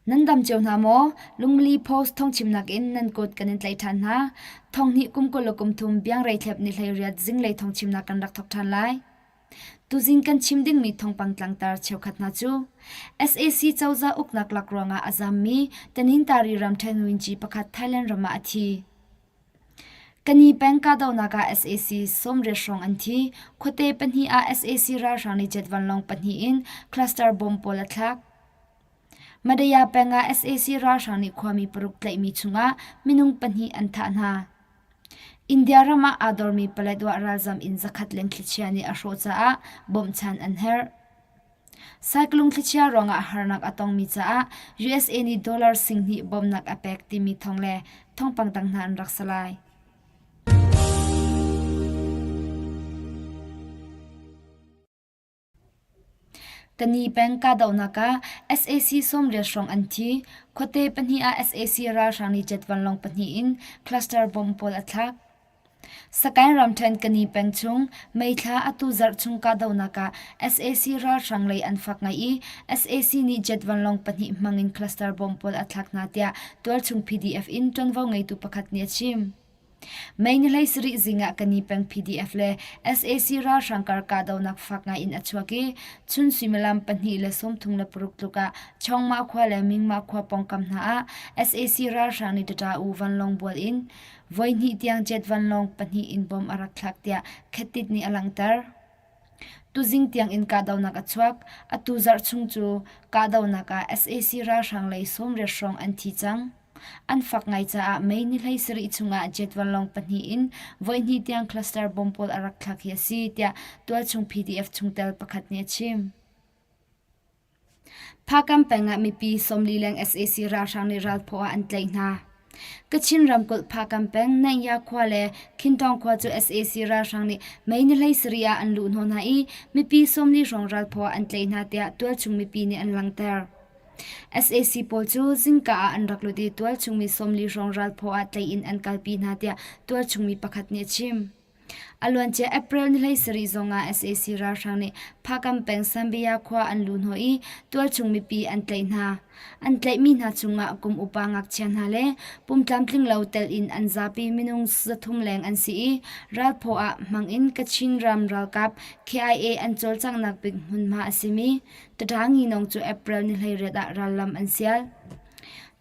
Nan dam cio hna maw? Lungmili Post thawngchimnak in nan kut kan in tlaih ṭhan hna. Thonghnih kum 20 le kum thum biangrei thlep ni 18 zinglei thawngchimnak kan rak thawk ṭhan lai. Tuzing kan chim dingmi thawngpang tlangtar cheukhat hna cu sac cozah uknak lak ruangah a zammi Tanintari ramṭhen Winci pakhat Thailand ram ah a thi. Kani peng kahdohnak ah sac 80 hrawng an thi. Khuate pahnih ah sac ralhrang nih jet vanlawng pahnih in cluster bomb pawl a thlak. Madaya peng ah sac ralhrang nih khuami paruk tlaihmi chungah minung pahnih an thah hna. India ram ah aa dormi Paletwa ralzam inn zakhat leng thlichia nih a hrawh caah bawmhchan an herh. Saiklung thlichia ruangah harnak a tongmi caah USA nih dollar singhnih bawmhnak a pek timi thawng le thawngpang dang hna an rak si lai. Kani peng kahdohnak ah sac 80 hrawng an thi. Khuate pahnih ah sac ralhrang nih jet vanlawng pahnih in cluster bomb pawl a thlak. Sakaing ramṭhen Kani peng chung meithla atu zarh chung kahdohnak ah sac ralhrang lei an fak ngai i sac nih jet vanlawng pahnih hmang in cluster bomb pawl a thlak hna tiah tualchung PDF in ṭuanvo ngeitu pakhat nih a chim. May ni 17 zing ah Kani peng PDF le sac ralhrang kar kahdohnak fak ngai in a chuak i chun suimilam 2:36 tluk ah Chawngmah khua le Mingmah khua pawngkam hna ah sac ralhrang nih Tata U vanlawng bual in voihnih tiang jet vanlawng pahnih in bomb a rak thlak tiah Khettit nih a langhter. Tuzing tiang in kahdohnak a chuak. Atu zarh chung cu kahdohnak ah sac ralhrang lei 80 hrawng an thi cang. An fak ngai caah May ni 17 chungah jet vanlawng pahnih in voihnih tiang cluster bomb pawl a rak thlak hi a si, tiah tualchung PDF chungtel pakhat nih a chim. Phakam peng ah mipi 40 leng sac ralhrang nih ralphaw ah an tlaih hna. Kachin ramkulh Phakam peng Naingya khua le Khintawng khua cu sac ralhrang nih May ni 17 ah an luh hnawh hna i mipi 40 hrawng ralphaw ah an tlaih hna tiah tualchung mipi nih an langhter. Sac pawl cu zingka ah an rak lut i tualchung mi 40 hrawng ralphaw ah tlaih in an kalpi hna tiah tualchung mi pakhat nih a chim. A luancia April ni 17 zong ah sac ralhrang nih Phakam peng Sambia khua an luhhnawh i tualchung mipi an tlaih hna. An tlaihmi hna chungah kum upa ngakchia hna le pum tlamtling lo telh in an zapi minung 300 leng an si i ralphaw ah hmang in Kachin ram ralkap KIA an cawlcanghnak bik hmunhma a simi Tadanginong cu April ni 18 ah rallam an sial.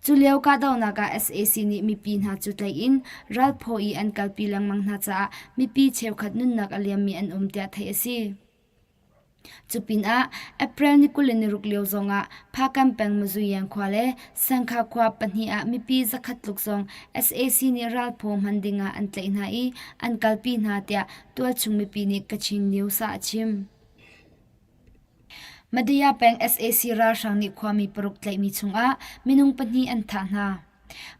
Cu lio kahdohnak ah sac nih mipi hna cu tlaih in ralphaw i an kalpi lengmang hna caah mipi cheukhat nunnak a liammi an um tiah theih a si. Cu pinah April ni 26 lio zongah Phakam peng Mazuyan khua le Sangkha khua pahnih ah mipi zakhat tluk zong sac nih ralphaw hman dingah an tlaih hna i an kalpi hna tiah tualchung mipi nih Kachin News ah a chim. Madaya peng sac ralhrang nih khuami paruk tlaihmi chungah minung pahnih an thah hna.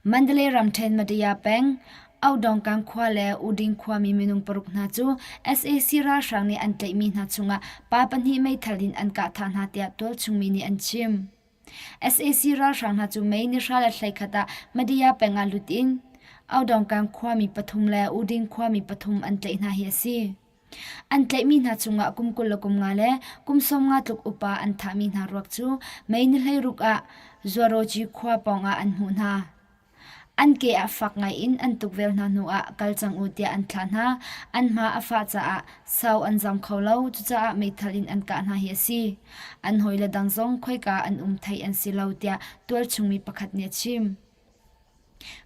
Mandalay ramṭhen Madaya peng Audongkang khua le Uding khuami minung paruk hna cu sac ralhrang nih an tlaihmi hna chungah pa pahnih meithal in an kah thah hna tiah tualchung mi nih an chim. Sac ralhrang hna cu May ni hra le 11 ah Madaya peng ah lut in Audongkang khuami pathum le Uding khuami pathum an tlaih hna hi a si. An tlaihmi hna chungah kum 25 le kum 50 tluk upa an thahmi hna ruak cu May ni 16 ah Zuarawci khua pawngah an hmuh hna. An ke ah fak ngaiin an tukvel hna hnuah kal cang u tiah an thlah hna. An hma a fah caah sau an zam kho lo, cucaah meithal in an kah hna hi a si. An hawile dang zong khoika an um theih an si lo tiah tualchung mi pakhat nih a chim.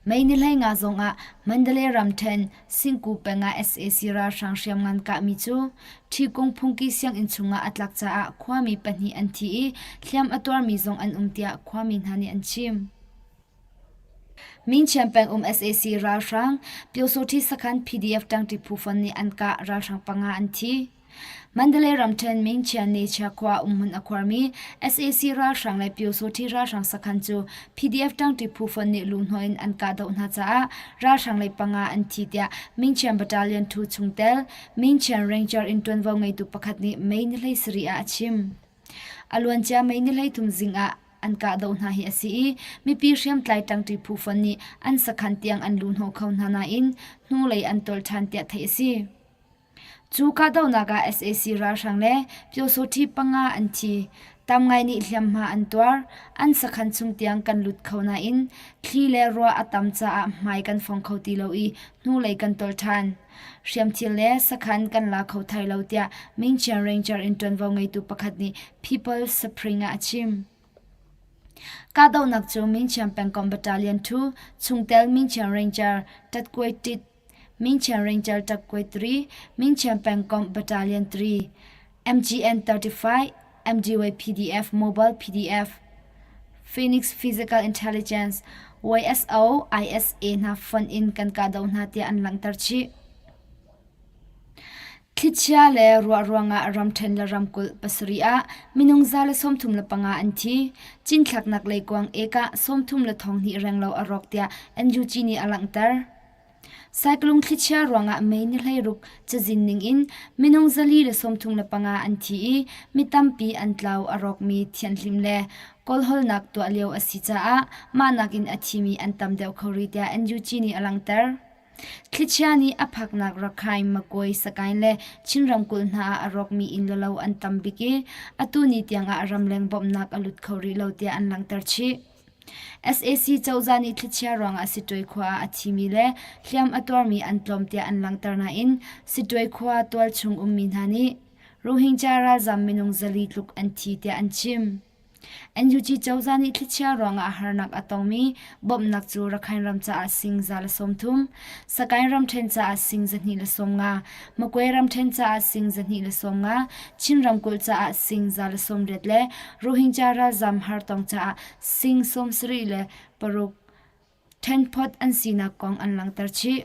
May ni 15 zongah Mandalay ramṭhen Singku peng ah sac ralhrang hriamngan kahmi cu Ṭhikung phungki sianginn chungah a tlak caah khuami pahnih an thi i hliam a tuarmi zong an um tiah khuami hna nih an chim. Mingchian peng um sac ralhrang Pyosawṭhi sakhan PDF ṭangṭi phu fon nih an kah ralhrang panga an thi. Mandalay ramṭhen Mingchian Nechia khua umhmun a khuarmi sac ralhrang le Pyosawṭhi ralhrang sakhan cu PDF ṭangṭi phu fon nih luhhnawh in an kahdoh hna caah ralhrang lei panga an thi tiah Mingchian Battalion 2 chungtel Mingchian Ranger in ṭuanvo ngeitu pakhat nih May ni 17 ah a chim. A luancia May ni 33 zing ah an kahdoh hna hi a si i mipi hriamtlai ṭangṭi phu fon nih an sakhan tiang an luhhnawh kho hna nain hnulei an tolh ṭhan tiah theih a si. Cu kahdohnak ah sac ralhrang le Pyosawṭhi panga an thi. Tam ngai nih hliamhma an tuar. An sakhan chung tiang kan lut kho nain thli le ruah a tam caah hmai kan fong kho ti lo i hnulei kan tolh ṭhan. Hriamthil le sakhan kan la kho thai lo tiah Mingchian Ranger in ṭuanvo ngeitu pakhat nih People's Spring ah a chim. Kahdohnak cu Mingchian pengkomh Battalion 2 chungtel Mingchian Ranger Tatkuai Tit Mingchian Ranger Tatkuai 3 Mingchian pengkomh Battalion 3 MGN 35 MGY PDF Mobile PDF Phoenix Physical Intelligence YSO ISA hna fonh in kan kahdoh hna tiah an langhter chih. Thlichia le ruah ruangah ramṭhen le ramkulh pasarih ah minung 135 an thi. Cinthlaknak leikuang ek ah 32 renglo a rawk tiah NUG nih a langhter. Saiklung thlichia ruangah May ni 16 cazin ningin minung 435 an thi i mi tampi an tlau a rawkmi thianhhlimh le kawlhawlnak tuah lio a si caah mah nakin a thimi an tam deuh kho rih tiah NUG nih a langhter. Thlichia nih a phaknak Rakhine, Magway, Sagaing le Chin ramkulh hna ah a rawkmi inn le lo an tam bik i atu ni tiangah ramleng bawmhnak a lut kho rih lo tiah an langhter chih. Sac cozah nih thlichia ruangah Siṭuai khua ah a thimi le hliam a tuarmi an tlawm tiah an langhter nain Siṭuai khua tualchung ummi hna nih Rohingya ralzam minung 400 tluk an thi tiah an chim. NUG cozah nih thlichia ruangah harnak a tongmi bawmhnak cu Rakhine ram caah sing 130, Sagaing ramṭhen caah sing 250, Magway ramṭhen caah sing 250, Chin ramkulh caah sing 180 le Rohingya ralzam hartong caah sing 76 ṭhenphawt an sinak kong an langhter chih.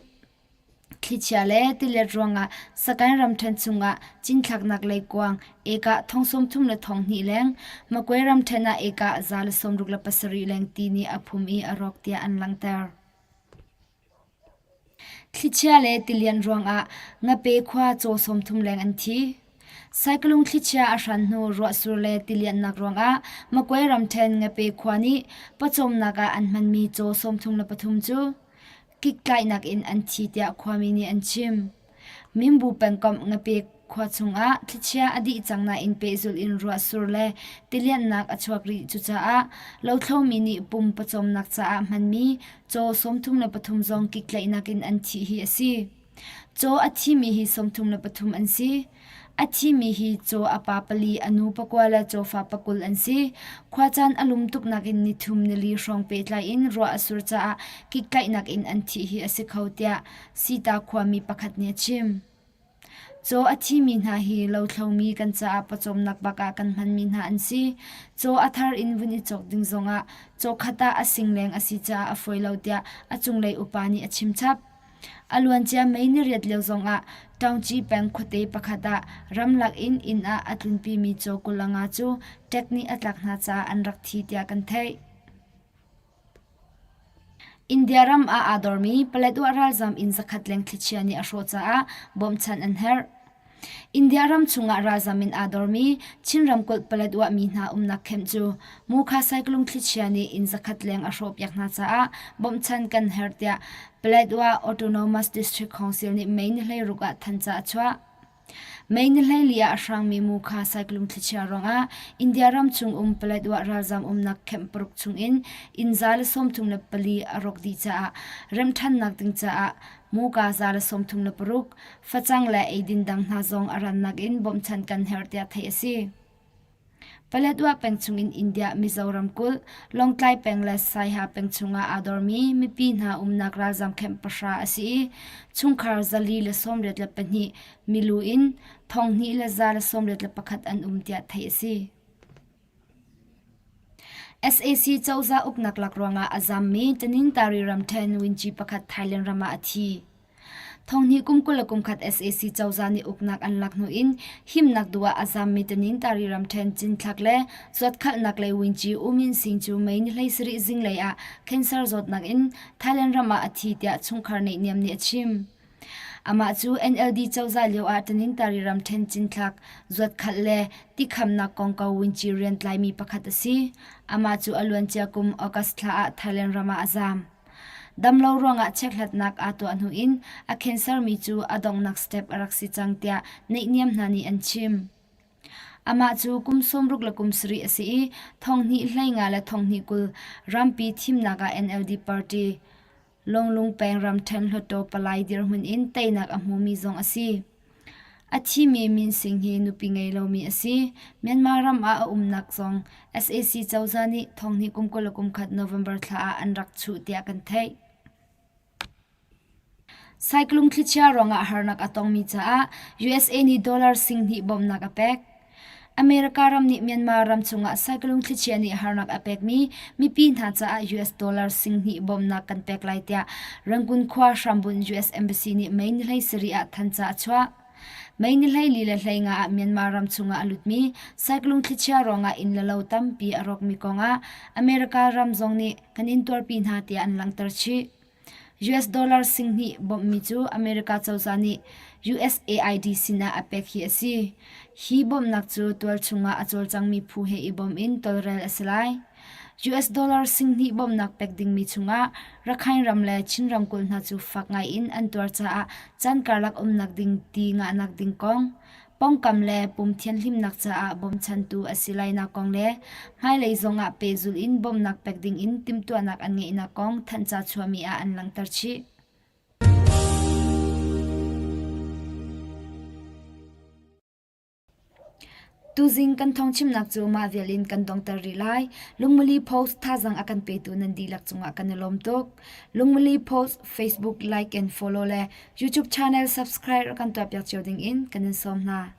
Thlichia le tilet ruangah Sagaing ramṭhen chungah cinthlaknak leikuang ekah thong 32 leng, Magway ramṭhen ah ekah 167 leng ti nih a phum i a rawk tiah an langhter. Thlichia le tilian ruangah Ngape khua caw 30 leng an thi. Saikalung thlichia a hran hnu ruahsur le tilianhnak ruangah Magway ramṭhen Ngape khua nih pawcawmnak ah an hmanmi caw 33 cu kiktlaihnak in an thi tiah khuami nih an chim. Mimbu pengkomh Ngapek khua chungah thlichia a dih cang nain pehzulh in ruahsur le tilianhnak a chuak rih cucaah lothlomi nih pum pawcawmnak caah hmanmi caw 33 zong kiktlaihnak in an thih hi a si. Caw a thimi hi 33 an si. A thimi hi caw a pa pali, a nu pakua le cawfa pakul an si. Khuacaan a lum tuknak in nithum nili hrawng pehtlai in ruah a sur caah kiktlaihnak in an thih hi a si kho tiah Sita khuami pakhat nih a chim. Caw a thimi hna hi lothlomi kan caah pawcawmnak bak ah kan hmanmi hna an si. Caw a thar in vun i cawk ding zongah caw khat ah a sing leng a si caah a fawi lo tiah a cunglei upa nih a chim chap. A luancia May niriat lio zongah Taungci peng khuate pakhat ah ramlak in inn ah a tlunpimi caw 25 cu ṭek nih a tlak hna caah an rak thi tiah kan theih. India ram ah aa dormi Paletwa ralzam inn zakhat leng thlichia nih a hrawh caah bawmhchanh an herh. India ram chungah ralzam in aa dormi Chin ramkulh Paletwa mi hna umnak camp cu Mukha saiklung thlichia nih inn zakhat leng a hrawhpiak hna caah bawmhchan kan herh tiah Paletwa Autonomous District Council nih May ni 16 ah thanca a chuah. May ni 14 ah a hrangmi Mukha saiklung thlichia ruangah India ram chung um Paletwa ralzam umnak camp paruk chungin inn 134 a rawk dih caah remṭhannak ding caah Muka 136 facang le eidin dang hna zong a rannak in bawmhchanh kan herh tiah theih a si. Paletwa peng chungin India Mizoram kulh Lawngtlai peng le Saiha peng chungah aa dormi mipi hna umnak ralzam camp pahra a si i chungkhar 482 milu in 2181 an um tiah theih a si. Sac cozah uknak lak ruangah a zammi Tanintari ramṭhen Winci pakhat Thailand ram ah a thi. Thonghnih kum 21 sac cozah nih uknak an lak hnu in himnak duh ah a zammi Tanintari ramṭhen cinthlak le zuatkhalhnak lei Winci U Min Sing cu May ni 17 zinglei ah cancer zawtnak in Thailand ram ah a thi tiah chungkhar neihniam nih a chim. Amah cu NLD cozah lio ah Tanintari ramṭhen cinthlak, zuatkhalh le tikhamnak kongkau Winci rian tlaimi pakhat a si. Amah cu a luancia kum August thla ah Thailand ram ah a zaam. Damlo ruangah chekhlatnak aa tuah hnu in a cancer mi cu a donghnak step a rak si cang tiah neihniam hna nih an chim. Amah cu kum 60 le kum sarih a si i thonghnih 15 le thonghnih 20 rampi thimnak ah NLD party Lawnglung peng ramṭhen hluttaw palai dirhmun in teinak a hmumi zong a si. A thimi Min Sing hi nupi ngei lomi a si. Myanmar ram ah a umnak zong sac cozah nih thonghnih kum 20 le kum khat November thla ah an rak chuh tiah kan theih. Saiklung thlichia ruangah harnak a tongmi caah USA nih dollar sing hnih bawmhnak a pek. America ram nih Myanmar ram chungah saiklung thlichia nih harnak a pekmi mipi hna caah US dollar sing hnih bawmhnak kan pek lai tiah Rangoon khua hrambunh US Embassy nih May ni 17 ah thanca a chuah. May ni 14 le 15 ah Myanmar ram chungah a lutmi saiklung thlichia ruangah inn le lo tampi a rawkmi kongah America ram zong nih kan in tuarpi hna tiah an langhter chih. US dollar singhnih bawmhmi cu America cozah nih USAID sinah a pek hi a si. Hi bawmhnak cu tualchung ah a cawlcangmi phu he i bawm in tawlrel a si lai. US dollar singhnih bawmhnak pek dingmi chungah Rakhine ram le Chin ramkulh hna cu fak ngai in an tuar caah caan karlak umnak ding ti ngahnak ding kong, pawngkam le pum thianhlimnak caah bawmchantu a si lainak kong le hmailei zongah pehzulh in bawmhnak pek dingin timhtuahnak an ngeihnak kong thanhca chuahmi ah an langhter chih. Tuzing kan thawngchimnak cu mah vial in kan dongter rih lai. Lungmuli Post thazaang a kan petu nan dihlak cungah kan i lawm tuk. Lungmuli Post Facebook like and follow le YouTube channel subscribe kan tuahpiak cio ding in kan in sawm hna.